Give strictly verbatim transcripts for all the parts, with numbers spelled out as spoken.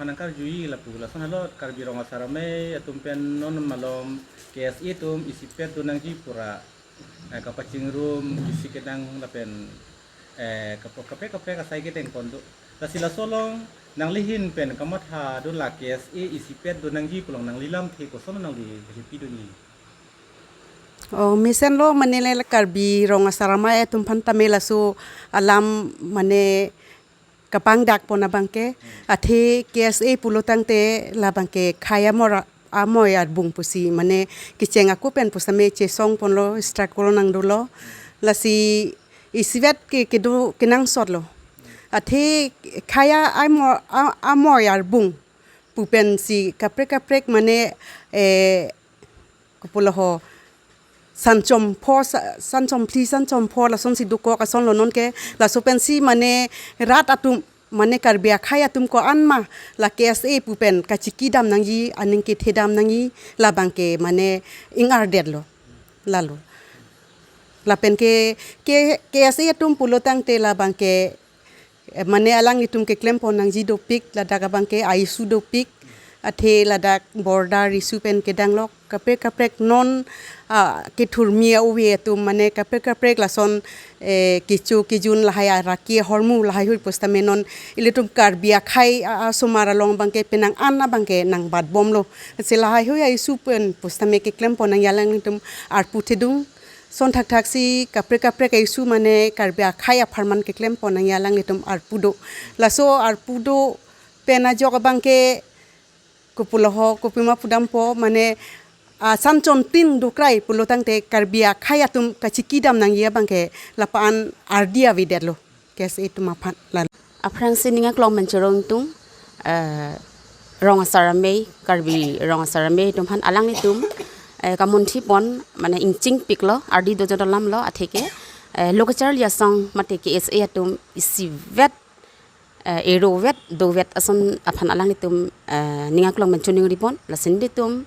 Nangkarjuji lapu lason halot Karbi Rong Asar Amei atum pen non malom K S A atum isipet do nangji pura, eh, kapachingrum isi kedang lapen, eh, kaprek kaprek kaprek asai kedeng pon do. Lasi laso along nanglihin pen kamatha do la K S A isipet do nangji pu along nanglilamthe koson nangli bisi pidunji. Oh, mesenlo mane le Karbi Rong Asar Amei atum aphan tame laso alam mane kapangdak pon abangke, athe K S A pulo tangte labangke khei amor amoi arbung pusi mane kecheng ako pen pusitame chesong ponlo, struggle nangdolo. Lasi isivet ke kedo kenangsotlo. Athe khei amor a-, amoi arbung pu pensi kaprek kaprek mane, eh, kopulo ho, sanchom pho, sa-, sanchom phli, sanchom pho lasonsi dokok asonlo nonke. Laso pensi mane rat atum, mane Karbi akhei atum ko-an ma la K S A pu pen kachikidam nangji, aning kethedam nangji, labangke mane ing-ardetlo. Lalo. Lapen ke, ke, K S A atum pulo tangte labangke, eh, mane alanglitum keklem pon nangji dopik, ladak abangke a-issue dopik, athe ladak border issue pen kedanglok, kaprek kaprek non, ah, kethurmi a-ove atum, mane kaprek kaprek lason, eh, kecho kejun lahai araki ahormu lahai hui pusitame non ilitum Karbi akhei a-, asomar along abangke penang an abangke nangbatbomlo. Si lahai hui a-issue pen pusitame keklem pon nangji alanglitum arpu thedung. Son thakthak si kaprek kaprek a-issue mane Karbi akhei apharman keklem pon nangji alanglitum arpu do. Laso arpu do pen ajok abangke kopulo ho, kopima pudampo mane, ah, sanchom tin dokrai pulo tangte Karbi akhei atum kachikidam nangji abangke lapu-an ardi avedetlo K S A atum aphan lalo. Aphrangsi ning aklong pen choro ingtung, eh, Rong Asar Amei, Karbi Rong Asar Amei atum aphan alanglitum, eh, kamunthi pon mane ingchingpiklo, ardi dojo dolamlo, atheke, eh, lo kacharli asong mate K S A atum isivet, eh, erovet, dovet ason aphan alanglitum, eh, ning aklong pen choningri pon, lasi nelitum,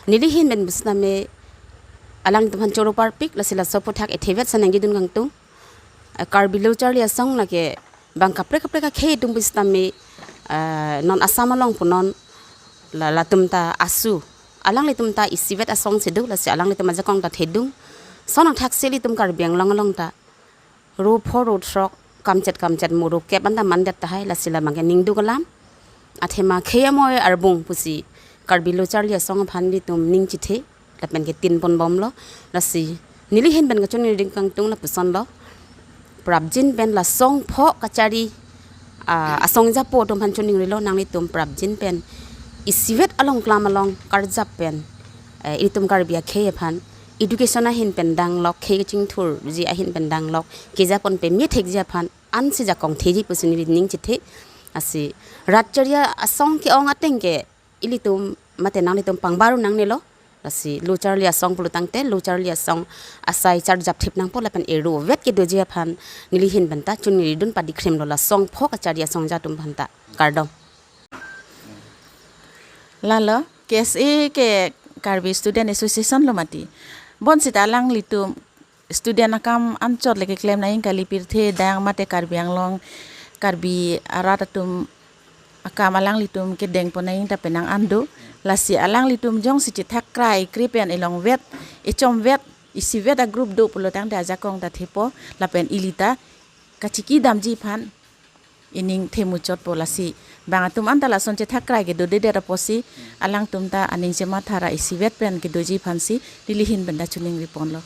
nelihin pen pusitame alanglitum aphan choro parpik, lasi laso aphuthak ethevet sa nangkedun kangtung. Eh, Karbi lo charli asong lake bang kaprek kaprek akhei atum pusitame, eh, non Assam along punon la, latum ta asu. Alanglitum ta isivet asong si do, lasi alanglitum ajakong ta thedung. Son thakthak si ilitum Karbi Anglong along ta ro pho ro throk kamchet kamchet mo ro kep anta mandet tahai, lasi labangke ning duk alam. Athema khei amoi arbung pusi Karbi lo charli asong aphan ilitum ning chethe lapen ketin ponbomlo. Lasi nelihin pen kachoningri kangtung lapusonlo. Prapjin pen la song pho kachari, ah, asong japo atum aphan choningrilo, nanglitum prapjin pen isivet along klam along karjap pen, eh, ilitum Karbi akhei aphan education ahin pen danglok, khei kachingthurji ahin pen danglok, keja pon peme thekji aphan ansi jakong theji pusi neli ning chethe. Lasi rat charli asong ke-ong ateng ke ilitum mate nanglitum pangbar nangnelo. Lasi lo charli asong pulo tangte lo charli asong asai charjap thip nangpo lapen erovet kedoji aphan nelihin pen ta choningridun padikhrimlo la song pho kachari asong ja atum aphan ta. Kardom. Lalo, K S A ke Karbi Student Association lo mati. Bonsita alanglitum student akam anchot le keklem nangji kali, pirthe dang mate Karbi Anglong, Karbi arat atum akam alanglitum kedeng pon nangji ta penang an do. Lasi alanglitum jongsi chethak krai kri pen elongvet, echomvet, isivet a-group do pulo tangte ajakong ta thepo, lapen ili ta kachikidamji aphan ining themuchotpo, lasi bang atum anta lason chethak krai kedodedet apotsi alangtum ta aning chematha ra isivet pen kedoji aphansi nelihin pen ta choningri ponlo.